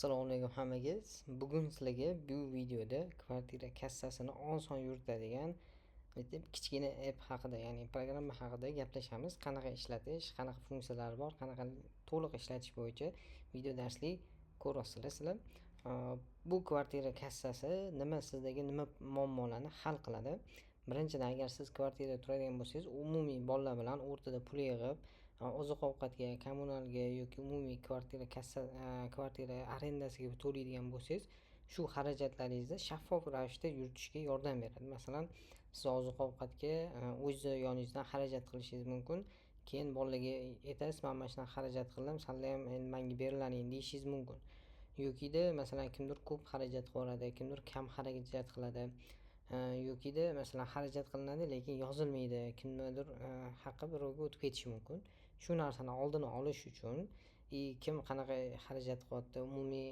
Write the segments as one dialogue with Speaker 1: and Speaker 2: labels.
Speaker 1: Assalomu alaykum hammaga. Bugun sizlarga bu videoda kvartira kassasini oson yuritadigan bitta kichkina app haqida, ya'ni programma haqida gaplashamiz. Qanaqa ishlatish, qanaqa funksiyalari bor, qanaqa to'liq ishlatish bo'yicha video darslik ko'rasizlar sizlar. Bu kvartira kassasi nima, sizdagi nima muammolarni hal qiladi? Birinchidan, agar siz kvartirada turadigan bo'lsangiz, umumiy bolalar bilan o'rtada pul yig'ib, oziq ovqatga, kommunalga yoki umumiy kvartira kassa, kvartira arendasiga to'laydigan bo'lsangiz, shu xarajatlaringizni shaffof ravishda yuritishga yordam beradi. Masalan, siz oziq ovqatga o'zingizni yoningizdan xarajat qilishingiz mumkin. Keyin bolalarga aytasiz, men mana shunaqa xarajat qildim, sizlar ham endi menga berilaring deyishingiz mumkin. Yokida masalan kimdir ko'p xarajat qiladi, kimdir kam xarajat qiladi. Yokida masalan xarajat qilinadi, lekin yozilmaydi. Kimnidir haqqi birovga o'tib ketishi mumkin. Shu narsani oldini olish uchun kim qanaqa xarajat qilyapti, umumiy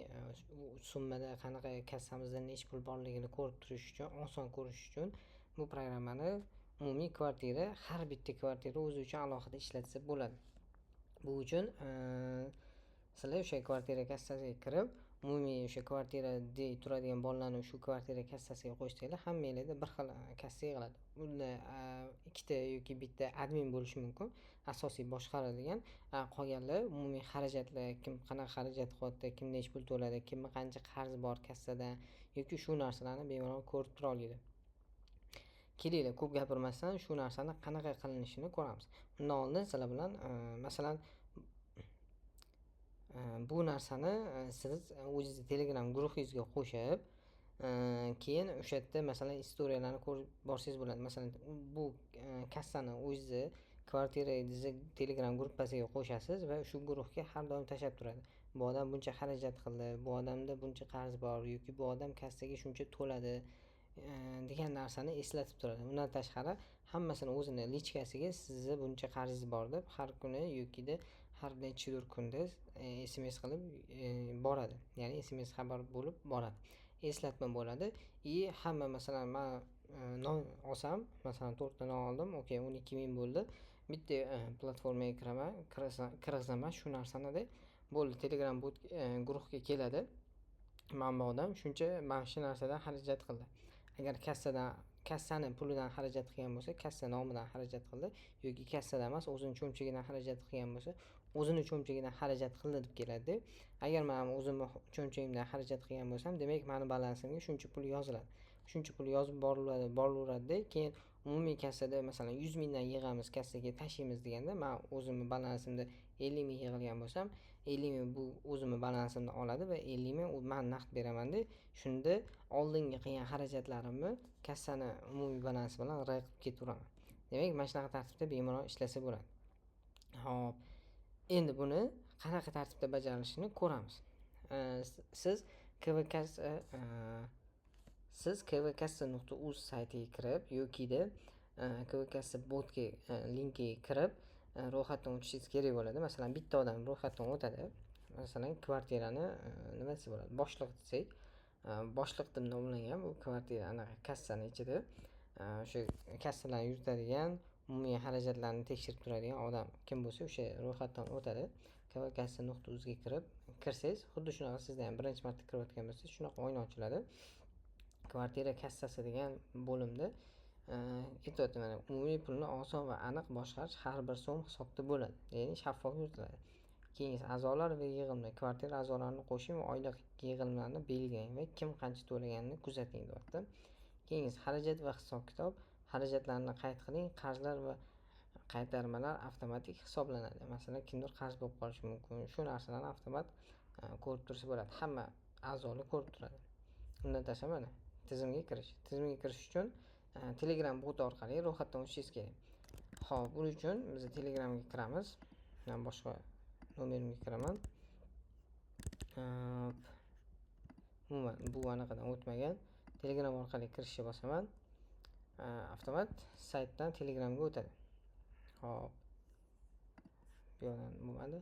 Speaker 1: summada qanaqa kassamizda necha pul borligini ko'rib turish uchun, oson ko'rish uchun bu programmani umumiy kvartira, har bitta kvartira o'zi uchun alohida ishlatsa bo'ladi. Bu uchun sizlar o'sha kvartira kassasiga kirib, umumiy o'sha kvartirada turadigan bolalarni shu kvartira kassasiga qo'shsanglar, hammanglarda bir xil kassa yig'iladi. Unda ikkita yoki bitta admin bo'lishi mumkin, asosiy boshqaradigan, qolganlar umumiy xarajatlar, kim qanaqa xarajat qilyapti, kim necha pul to'ladi, kimni qancha qarz bor kassada yoki shu narsalarni bemalol ko'rib tura oladi. Kelinglar, ko'p gapirmasdan shu narsani qanaqa qilinishini ko'ramiz. Undan oldin sizlar bilan masalan bu narsani siz o'zingizni Telegram guruhingizga qo'shib, keyin o'sha yerda masalan istoriyalarni ko'rib borsangiz bo'ladi. Masalan, bu kassani o'zingizni kvartirangizni Telegram gruppasiga qo'shasiz va shu guruhga har doim tashlab turadi. Bu odam buncha xarajat qildi, bu odamda buncha qarz bor yoki bu odam kassaga shuncha to'ladi degan narsani eslatib turadi. Undan tashqari hammasini o'zini lichkasiga sizni buncha qarzingiz bor deb har kuni yokida har nechadir kunda SMS qilib boradi. Ya'ni SMS xabar bo'lib boradi. Eslatma bo'ladi. Hamma masalan men non olsam, masalan 4 ta non oldim, okey 12 000 bo'ldi. Bitta platformaga kiraman, kirg'izaman shu narsani-da. Bo'ldi, Telegram bot guruhga keladi. Mana bu odam shuncha mana shu narsadan xarajat qildi. Agar kassani pulidan xarajat qilgan bo'lsa, kassa nomidan xarajat qildi yoki kassada emas, o'zini cho'nchagidan xarajat qilgan bo'lsa, o'zini cho'nchagidan xarajat qildi deb keladi. Agar men o'zimni cho'nchagimdan xarajat qilgan bo'lsam, demak, meni balansimga shuncha pul yoziladi. Shuncha pul yozib borilaveradi. Keyin umumiy kassada masalan 100 mingdan yig'amiz, kassaga tashlaymiz deganda, men o'zimni balansimda 50 ming yig'ilgan bo'lsam, 50 ming bu o'zimni balansimdan oladi va 50 ming men naqd beramanda, shunda oldingi qilgan xarajatlarimni kassani umumiy balansi bilan ray qilib ketaveraman. Demak, mana shunaqa tartibda bemalol ishlasa bo'ladi. Xo'p, endi buni qanaqa tartibda bajarilishini ko'ramiz. Siz kvkassa.uz saytiga kirib yokida kvkassa botga linkiga kirib ro'yxatdan o'tishingiz kerak bo'ladi. Masalan, bitta odam ro'yxatdan o'tadi. Masalan, kvartirani nima desa bo'ladi? Boshliq desak, boshliq deb nomlangan bu kvartira anaqa kassani ichida o'sha kassalarni yuritadigan, umumiy xarajatlarni tekshirib turadigan odam kim bo'lsa, o'sha ro'yxatdan o'tadi. kvkassa.uz ga kirib, kirsangiz, xuddi shunaqa sizda ham birinchi marta kirayotgan bo'lsangiz, shunaqa oyna ochiladi. Kvartira kassasi degan bo'limda aytyapti, mana umumiy pulni oson va aniq boshqarish, har bir so'm hisobda bo'ladi. Ya'ni shaffof yuritiladi. Keyingisi a'zolar va yig'imlar. Kvartira a'zolarini qo'shing va oylik yig'imlarni belgilang va kim qancha to'laganini kuzating deyapti. Keyingisi xarajat va hisob-kitob. Xarajatlarni qayd qiling, qarzlar va qaytarmalar avtomatik hisoblanadi. Masalan, kimdir qarz bo'lib qolishi mumkin. Shu narsalarni avtomat ko'rib tursa bo'ladi. Hamma a'zolar ko'rib turadi. Undan tashqari mana tizimga kirish. Tizimga kirish uchun Telegram bot orqali ro'yxatdan o'tishingiz kerak. Xo'p, buning uchun biz Telegramga kiramiz. Men boshqa nomerimga kiraman. Umuman bu anaqadan o'tmagan. Telegram orqali kirishga bosaman. Avtomat saytdan Telegramga o'tadi. Xo'p. Bu yoqdan bo'lmadi.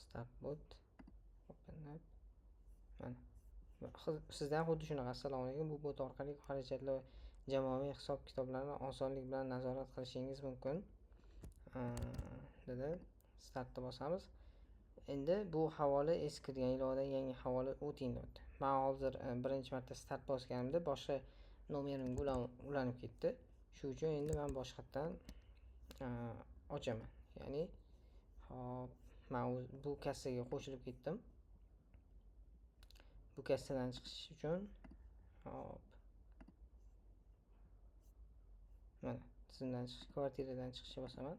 Speaker 1: Start bot. Open up. Mana. Sizda ham xuddi shunaqa. Assalomu alaykum. Bu bot orqali xarajatlar jamoaviy hisob-kitoblarni osonlik bilan nazorat qilishingiz mumkin. Dedi. Startni bosamiz. Endi bu havola eskirgan, ilovadan yangi havola o'ting deyapti. Men hozir birinchi marta start bosganimda boshqa nomerimga ulanib ketdi. Shu uchun endi men boshqatdan ochaman. Ya'ni hop, men bu kassaga qo'shilib ketdim. Bu kassadan chiqish uchun hop, mana tizimdan chiqish, kvartiradan chiqishga bosaman.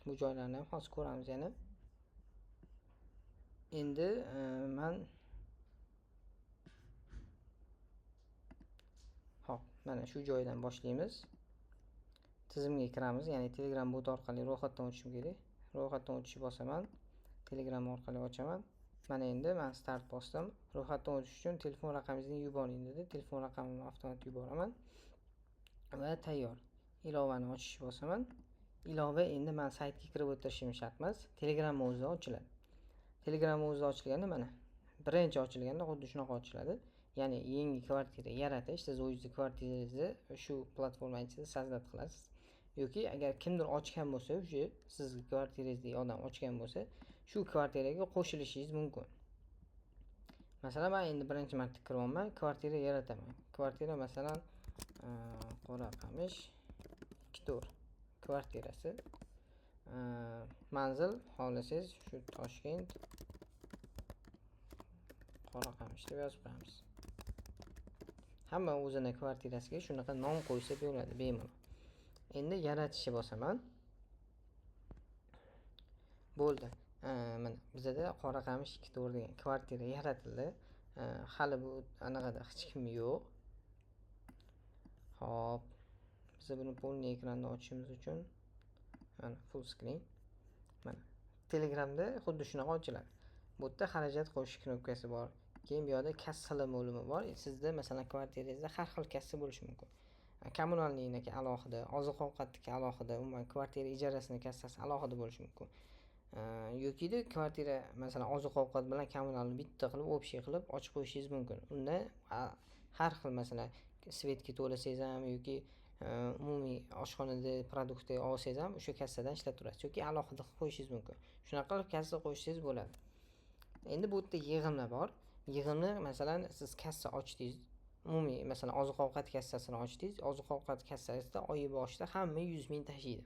Speaker 1: Bu joylarni ham hozir ko'ramiz yana. Endi men hop, mana shu joydan boshlaymiz. Tizimga kiramiz, ya'ni Telegram bot orqali ro'yxatdan o'tishim kerak. Ro'yxatdan o'tishni bosaman. Telegram orqali ochaman. Mana endi men start bosdim. Ro'yxatdan o'tish uchun telefon raqamingizni yuboring dedi. Telefon raqamimni avtomat yuboraman va tayyor. Ilovani ochishni bosaman. Ilova endi men saytga kirib o'tirishim shart emas. Telegram o'zida ochiladi. Telegram o'zida ochilganda mana birinchi ochilganda xuddi shunaqa ochiladi. Ya'ni yangi kvartira yaratish, siz o'zingizni kvartirangizni shu platforma ichida sazdat qilasiz. Yoki agar kimdir ochgan bo'lsa, o'sha sizni kvartirangizdagi odam ochgan bo'lsa, shu kvartiraga qo'shilishingiz mumkin. Masalan, men endi birinchi marta kiryapman, kvartira yarataman. Kvartira masalan, Qora qamish 2 kvartirasi. Manzil xohlasangiz shu Toshkent Qora qamish deb yozib qo'yamiz. Hamma o'zini kvartirasiga shunaqa nom qo'ysa bo'ladi bemalol. Endi yaratishni bosaman. Bo'ldi. Mana bizada Qora qamish 2 degan kvartira yaratildi. Hali bu anaqada hech kim yo'q. Xo'p, biz buni polniy ekranda ochishimiz uchun mana full screen. Mana Telegramda xuddi shunaqa ochiladi. Bu yerda xarajat qo'shish knopkasi bor. Keyin bu yerda kassalar bo'limi bor. Sizda masalan kvartirangizda har xil kassa bo'lishi mumkin. Kommunalniyniki alohida, oziq-ovqatniki alohida, umuman kvartira ijarasini kassasi alohida bo'lishi mumkin. Yokida kvartira masalan oziq-ovqat bilan kommunalni bitta qilib, общий qilib ochib qo'yishingiz mumkin. Unda har xil masalan svetga to'lasangiz ham yoki umumiy oshxonada produktni olsangiz ham o'sha kassadan ishlatib turasiz yoki alohida qilib qo'yishingiz mumkin. Shunaqa qilib kassa qo'yishingiz bo'ladi. Endi bu yerda yig'imlar bor. Yig'imni masalan siz kassa ochdingiz, umumiy masalan oziq-ovqat kassasini ochdingiz, oziq-ovqat kassasida oyi boshida hamma 100 ming tashiydi.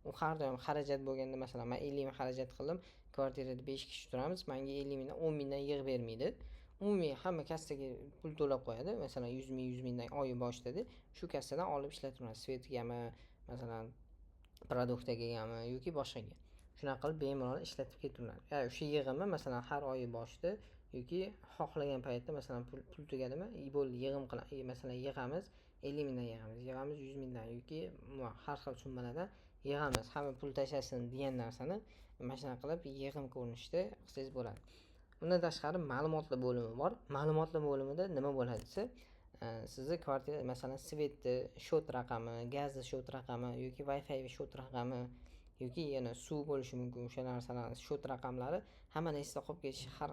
Speaker 1: U har doim xarajat bo'lganda masalan men 50 ming xarajat qildim, kvartirada 5 kishi turamiz, menga 50 mingdan 10 mingdan yig'ib bermaydi. Umumiy hamma kassaga pul to'lab qo'yadi. Masalan 100 ming 100 mingdan oyi boshida shu kassadan olib ishlataveradi. Svetgami, masalan produktagami yoki boshqaga. Shunaqa qilib bemalol ishlatib ketaveradi. O'sha yig'imni masalan har oyi boshida yoki xohlagan paytda masalan pul tugadimi, bo'ldi yig'im qilamiz, masalan yig'amiz 50 mingdan yig'amiz, yig'amiz 100 mingdan yoki har xil summalardan yig'amiz, hamma pul tashlasin degan narsani mana shunaqa qilib yig'im ko'rinishida qilsangiz bo'ladi. Undan tashqari ma'lumotlar bo'limi bor. Ma'lumotlar bo'limida nima bo'ladi desa, sizni kvartira masalan svetni shot raqami, gazni shot raqami yoki Wi-Fi shot raqami yoki yana suv bo'lishi mumkin, o'sha narsalarni shot raqamlari hammani esda qolib ketishi har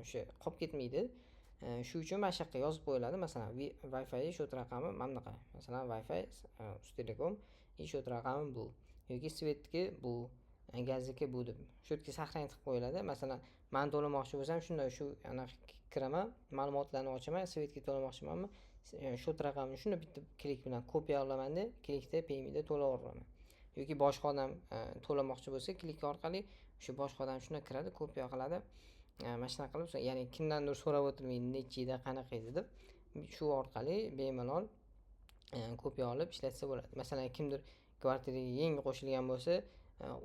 Speaker 1: o'sha qolib ketmaydi. Shu uchun mana shu yoqqa yozib qo'yiladi. Masalan Wi-Fi shot raqami mana bunaqa. Masalan Wi-Fi Uztelecom shot raqami bu yoki svetniki bu, gazniki bu deb shu yerga saqlanib qilib qo'yiladi. Masalan men to'lamoqchi bo'lsam shunda shu anaqa kiraman, ma'lumotlarni ochaman, svetga to'lamoqchimanmi, shot raqamini shunda bitta klik bilan kopiya olamanda, klikda Paymeda to'layveraman. Yoki boshqa odam to'lamoqchi bo'lsa, klik orqali o'sha boshqa odam shunda kiradi, kopiya qiladi. Mana shunaqa qilib, ya'ni kimdandir so'rab o'tirmaydi, necha yilda qanaqa edi deb, shu orqali bemalol kopiya olib ishlatsa bo'ladi. Masalan, kimdir kvartiraga yangi qo'shilgan bo'lsa,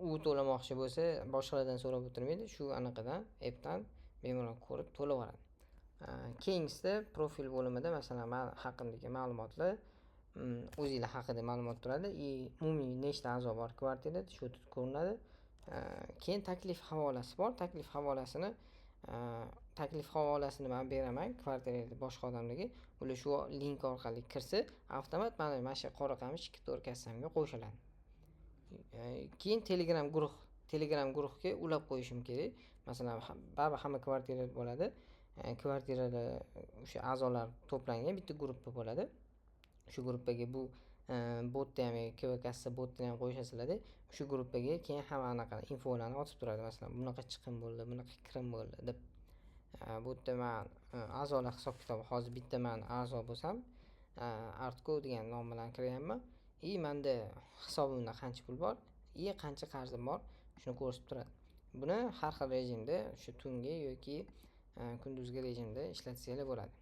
Speaker 1: u to'lamoqchi bo'lsa, boshqalardan so'rab o'tirmaydi, shu anaqadan, appdan bemalol ko'rib to'laveradi. Keyingisida profil bo'limida masalan men haqimdagi ma'lumotlar, o'zinglar haqida ma'lumot turadi. Umumiy nechta a'zo bor kvartirada shu yerda ko'rinadi. Keyin taklif havolasi bor. Taklif havolasini men beraman kvartirada boshqa odamlarga. Ular shu link orqali kirsa, avtomat mana shu Qora qamish 2 kassamga qo'shiladi. Keyin Telegram guruhga ulab qo'yishim kerak. Masalan, baribir hamma kvartirada bo'ladi. Kvartirada o'sha a'zolar to'plangan bitta guruhda bo'ladi. Shu guruhga bu Botni ham, KV kassa botni ham qo'shasizlarda, shu gruppaga keyin hamma anaqa infolarni otib turadi. Masalan, bunaqa chiqim bo'ldi, bunaqa kirim bo'ldi deb. Bu yerda man a'zolar hisob kitobi, hozir bitta man a'zo bo'lsam, Artko degan nom bilan kiryapman. И menda hisobimda qancha pul bor, и qancha qarzim bor, shuni ko'rsatib turadi. Buni har xil rejimda, shu tungi yoki kunduzgi rejimda ishlatsanglar bo'ladi.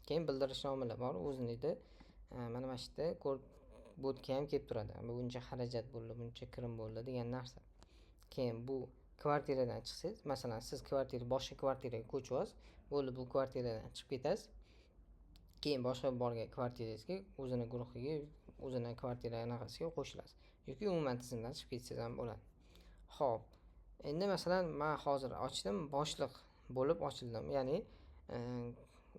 Speaker 1: Keyin bildirishnomalar bor o'zinida. Mana shu yerda ko'rib, botga ham kelib turadi. Buncha xarajat bo'ldi, buncha kirim bo'ldi degan narsa. Keyin bu kvartiradan chiqsangiz, masalan, siz kvartira boshqa kvartiraga ko'chyapsiz, bo'ldi, bu kvartiradan chiqib ketasiz. Keyin boshqa borgan kvartirangizga o'zini guruhiga, o'zini kvartira anaqasiga qo'shilasiz. Yoki umuman tizimdan chiqib ketsangiz ham bo'ladi. Xo'p, endi masalan, men hozir ochdim, boshliq bo'lib ochildim. Ya'ni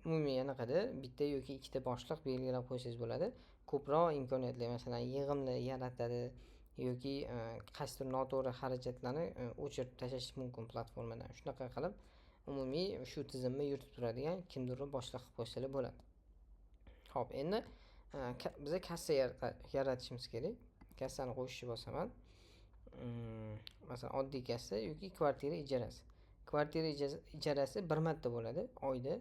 Speaker 1: umumiy anaqada bitta yoki ikkita boshliq belgilab qo'ysangiz bo'ladi. Ko'proq imkoniyatli, masalan, yig'imni yaratadi yoki qaysidir noto'g'ri xarajatlarni o'chirib tashlash mumkin platformadan. Shunaqa qilib umumiy shu tizimni yuritib turadigan kimdirni boshliq qilib qo'ysalar bo'ladi. Xo'p, endi biza kassa yaratishimiz kerak. Kassani qo'shishni bosaman. Masalan, oddiy kassa yoki kvartira ijarasi. Kvartira ijarasi bir marta bo'ladi oyda.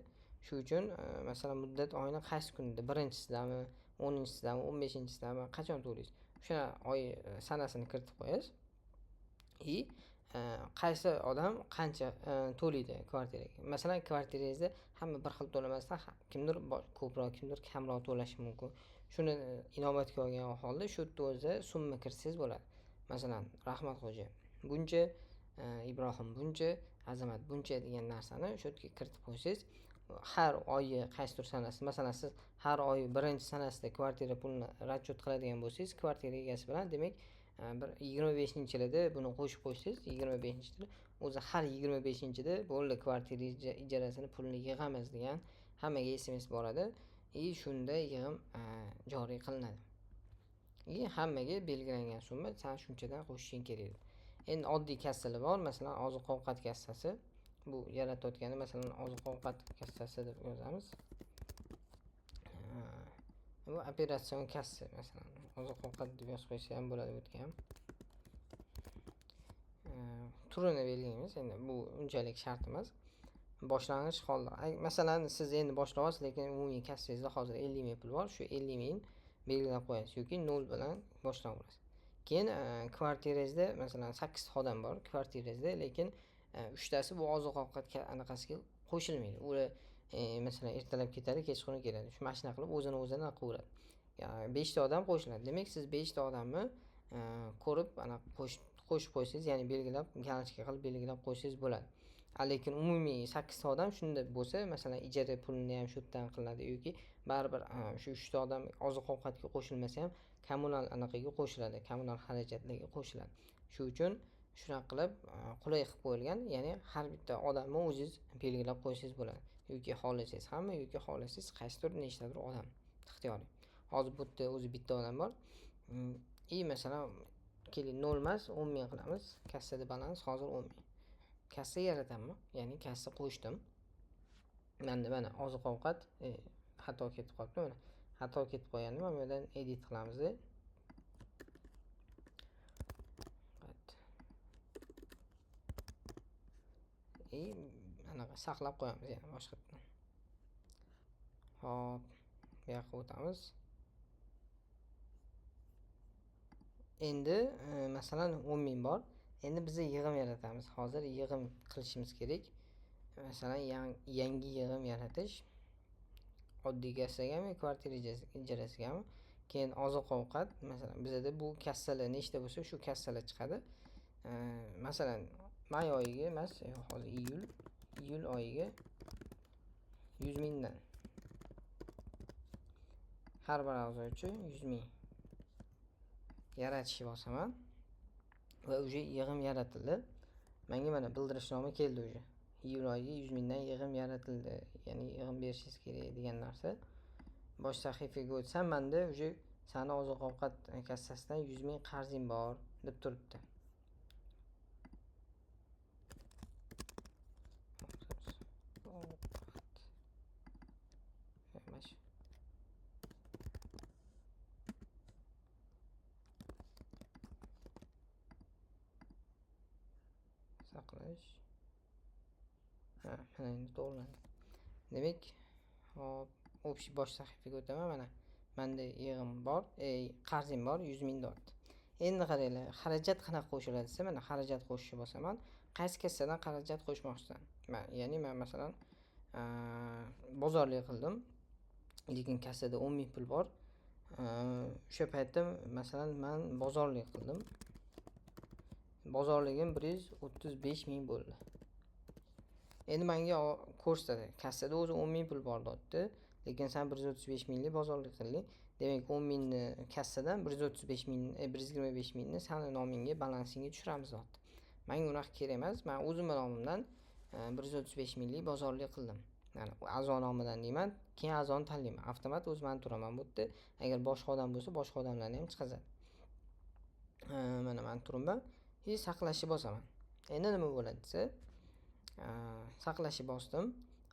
Speaker 1: Shu uchun masalan, muddat oyini qaysi kunida, birinchisidami, 10-chisidami, 15-chisidami, qachon to'laysiz? O'sha oy sanasini kiritib qo'yasiz. И qaysi odam qancha to'laydi kvartiraga. Masalan, kvartirangizda hamma bir xil to'lamasdan, kimdir ko'proq, kimdir kamroq to'lashi mumkin. Shuni inobatga olgan holda shu yerda o'zi summa kiritsangiz bo'ladi. Masalan, Rahmatxo'ja buncha, Ibrohim buncha, Azamat buncha degan narsani shu yerga kiritib qo'ysangiz, har oyi qaysidir sanasi, masalan, siz har oy birinchi sanasida kvartira pulini расчет qiladigan bo'lsangiz, kvartira egasi bilan, demak, bir 25-yilida buni qo'shib qo'ysangiz, 25-yilda o'zi har 25-da bo'ldi kvartira ijarasini pulini yig'amiz degan hammaga SMS boradi. И shunda yig'im joriy qilinadi. И hammaga belgilangan summa san shunchadan qo'shishing kerak. Endi oddiy kassalar bor, masalan, oziq-ovqat kassasi. Bu yaratayotganda masalan oziq-ovqat kassasi deb yozamiz. Bu operatsion kassa, masalan, oziq-ovqat deb yozib qo'ysa ham bo'ladi bu yerga ham. Turini belgilaymiz. Endi bu unchalik shart emas. Boshlang'ich holda. Masalan, siz endi boshlayapsiz, lekin umumiy kassangizda hozir 50 ming pul bor. Shu 50 ming belgilab qo'yasiz yoki 0 bilan boshlayverasiz. Keyin kvartirangizda masalan 8 ta odam bor kvartirangizda, lekin 3 tasi bu oziq-ovqat anaqasiga qo'shilmaydi. Ular masalan ertalab ketadi, kechqurun keladi. Shu mashina qilib o'zini o'zini qilaveradi. 5 ta odam qo'shiladi. Demak, siz 5 ta odamni ko'rib ana qo'shib qo'ysangiz, ya'ni belgilab, galочка qilib belgilab qo'ysangiz bo'ladi. Lekin umumiy 8 ta odam shunda bo'lsa, masalan, ijara pulini ham shu yerdan qilinadi yoki baribir shu 3 ta odam oziq-ovqatga qo'shilmasa ham kommunal anaqaga qo'shiladi, kommunal xarajatlarga qo'shiladi. Shu uchun shunaqa qilib qulay qilib qo'yilgan, ya'ni har bitta odamni o'zingiz belgilab qo'ysangiz bo'ladi. Yoki xohlasangiz hamma, yoki xohlasangiz qaysidir nechtadir odam ixtiyoriy. Hozir bu yerda o'zi bitta odam bor. И masalan, keling 0 emas, 10 ming qilamiz. Kassada balans hozir 10 ming. Kassa yarataman, ya'ni kassa qo'shdim. Menda mana oziq-ovqat xato ketib qolibdi, mana xato ketib qo'ygandim. Mana bu yerdan edit qilamiz. И anaqa saqlab qo'yamiz, ya'ni boshqatdan. Xo'p, bu yoqqa o'tamiz. Endi masalan 10 ming bor. Endi biz yig'im yaratamiz. Hozir yig'im qilishimiz kerak. Masalan, yangi yig'im yaratish. Oddiy kassagami, kvartira ijarasigami? Keyin oziq-ovqat, masalan, bizada bu kassalar nechta bo'lsa, shu kassalar chiqadi. Masalan, may oyiga emas, hozir iyul oyiga 100 mingdan. Har bir a'zo uchun 100 ming yaratishni bosaman va уже yig'im yaratildi. Menga mana bildirishnoma keldi уже. Iyul oyiga 100 mingdan yig'im yaratildi, ya'ni yig'im berishingiz kerak degan narsa. Bosh sahifaga o'tsam, menda уже sani oziq-ovqat kassasidan 100 ming qarzing bor deb turibdi. Saqlash. Ha, mana endi to'g'rilandi. Demak, hop, общий bosh sahifaga o'taman. Mana menda yig'im bor, qarzim bor 100 ming deyapti. Endi qaranglar, xarajat qanaqa qo'shiladi desa, mana xarajat qo'shishni bosaman. Qaysi kassadan xarajat qo'shmoqchisan? Men, ya'ni men masalan, bozorlik qildim, lekin kassada 10 ming pul bor. O'sha paytda masalan men bozorlik qildim. Bozorligim 135 ming bo'ldi. Endi menga ko'rsatadi, kassada o'zi 10 ming pul bor deyapti, lekin sen 135 minglik bozorlik qilding. Demak, 10 mingni kassadan 135 ming, 125 mingni sani nomingga, balansingga tushiramiz deyapti. Menga unaqa kerak emas. Men o'zimni nomimdan 135 minglik bozorlik qildim. Ya'ni a'zo nomidan deyman, keyin a'zoni tanlayman. Avtomat o'zi men turaman bu yerda. Agar boshqa odam bo'lsa, boshqa odamlarni ham chiqazadi. Mana men turibman. И saqlashni bosaman. Endi nima bo'ladi desa, saqlashni bosdim.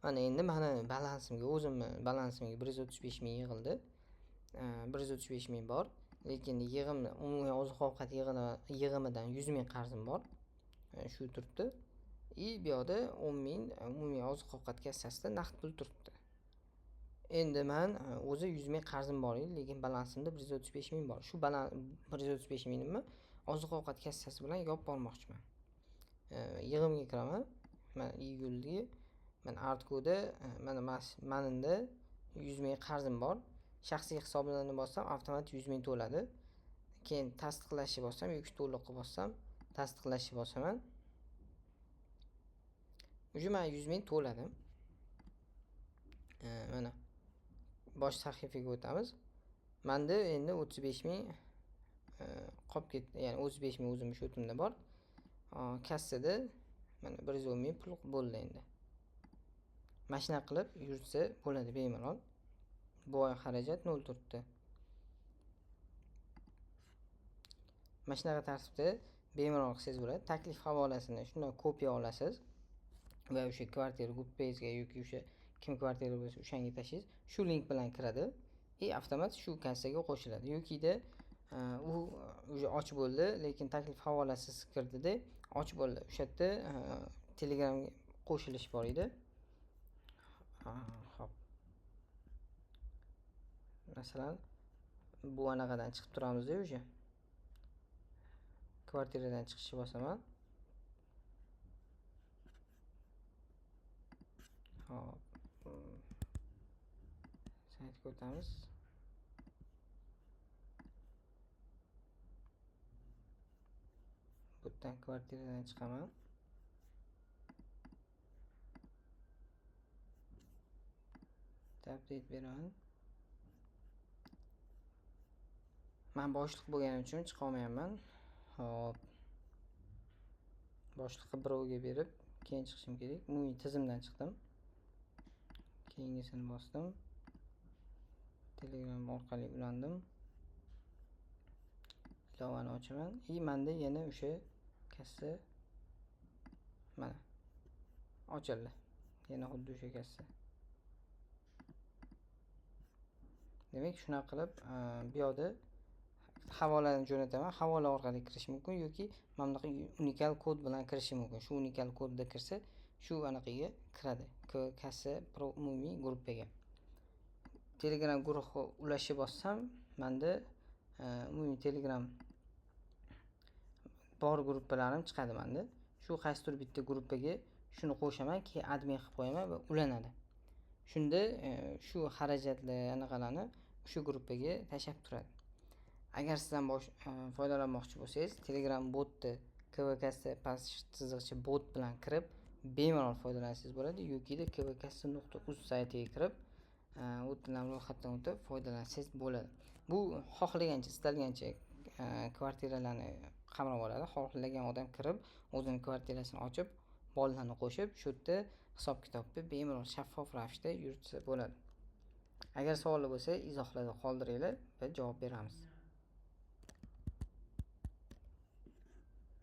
Speaker 1: Mana endi meni balansimga, o'zimni balansimga 135 ming yig'ildi. 135 ming bor, lekin yig'imni umumiy oziq-ovqat yig'imidan 100 ming qarzim bor. Shu turibdi. И bu yoqda 10 ming umumiy oziq-ovqat kassasida naqd pul turibdi. Endi men o'zi 100 ming qarzim bor edi, lekin balansimda 135 ming bor. Shu balans 135 mingimni oziq-ovqat kassasi bilan yopib bormoqchiman. Yig'imga kiraman. Mana iyulga, mana artkoda, mana manimda 100 ming qarzim bor. Shaxsiy hisobini bossam, avtomat 100 ming to'ladi. Keyin tasdiqlashni bossam yoki to'liqni bossam, tasdiqlashni bosaman. Уже men 100 ming to'ladim. Mana bosh sahifaga o'tamiz. Menda endi 35 ming qolib ketdi. Ya'ni 35 ming o'zimning shotimda bor. Kassada mana 110 ming pul bo'ldi endi. Mana shunaqa qilib yursa bo'ladi bemalol. Bu oy xarajat 0 turibdi. Mana shunaqa tartibda bemalol qilsangiz bo'ladi. Taklif havolasini shundan kopiya olasiz va o'sha kvartira gruppangizga yoki o'sha kim kvartira bo'lsa o'shanga tashlaysiz. Shu link bilan kiradi и avtomat shu kassaga qo'shiladi. Yokida u уже och bo'ldi, lekin taklif havolasi kirdida och bo'ldi. O'sha yerda Telegramga qo'shilish bor edi. Xo'p. Masalan, bu anaqadan chiqib turamizda уже. Kvartiradan chiqishni bosaman. Xo'p. Saytga o'tamiz. Bu yerdan kvartiradan chiqaman. Update beraman. Men boshliq bo'lganim uchun chiqa olmayapman. Xo'p. Boshliqqa birovga berib, keyin chiqishim kerak. Umumiy tizimdan chiqdim. Keyingisini bosdim. Telegram orqali ulandim. Ilovani ochaman. И menda yana o'sha kassa mana ochildi. Yana xuddi o'sha kassa. Demak, shunaqa qilib bu yoqda havolani jo'nataman. Havola orqali kirish mumkin yoki mana bunaqa unikal kod bilan kirishi mumkin. Shu unikal kodda kirsa, shu anaqaga kiradi. Kassa Pro umumiy gruppaga. Telegram guruhi ulashib bossam, menda umumiy Telegram bor gruppalarim chiqadi menda. Shu qaysidir bitta gruppaga shuni qo'shaman, keyin admin qilib qo'yaman va ulanadi. Shunda shu xarajatlar anaqalarni shu gruppaga tashlab turadi. Agar siz ham foydalanmoqchi bo'lsangiz, Telegram botni kvkassa past bot bilan kirib bemalol foydalansangiz bo'ladi yokida kvkassa.uz saytiga kirib, u yerdan ro'yxatdan o'tib foydalansangiz bo'ladi. Bu xohlagancha, istalgancha kvartiralarni qamrab oladi. Xohlagan odam kirib, o'zini kvartirasini ochib, bolalarni qo'shib, shu yerda hisob-kitobni bemalol shaffof ravishda yuritsa bo'ladi. Agar savollar bo'lsa, izohlarda qoldiringlar, biz javob beramiz.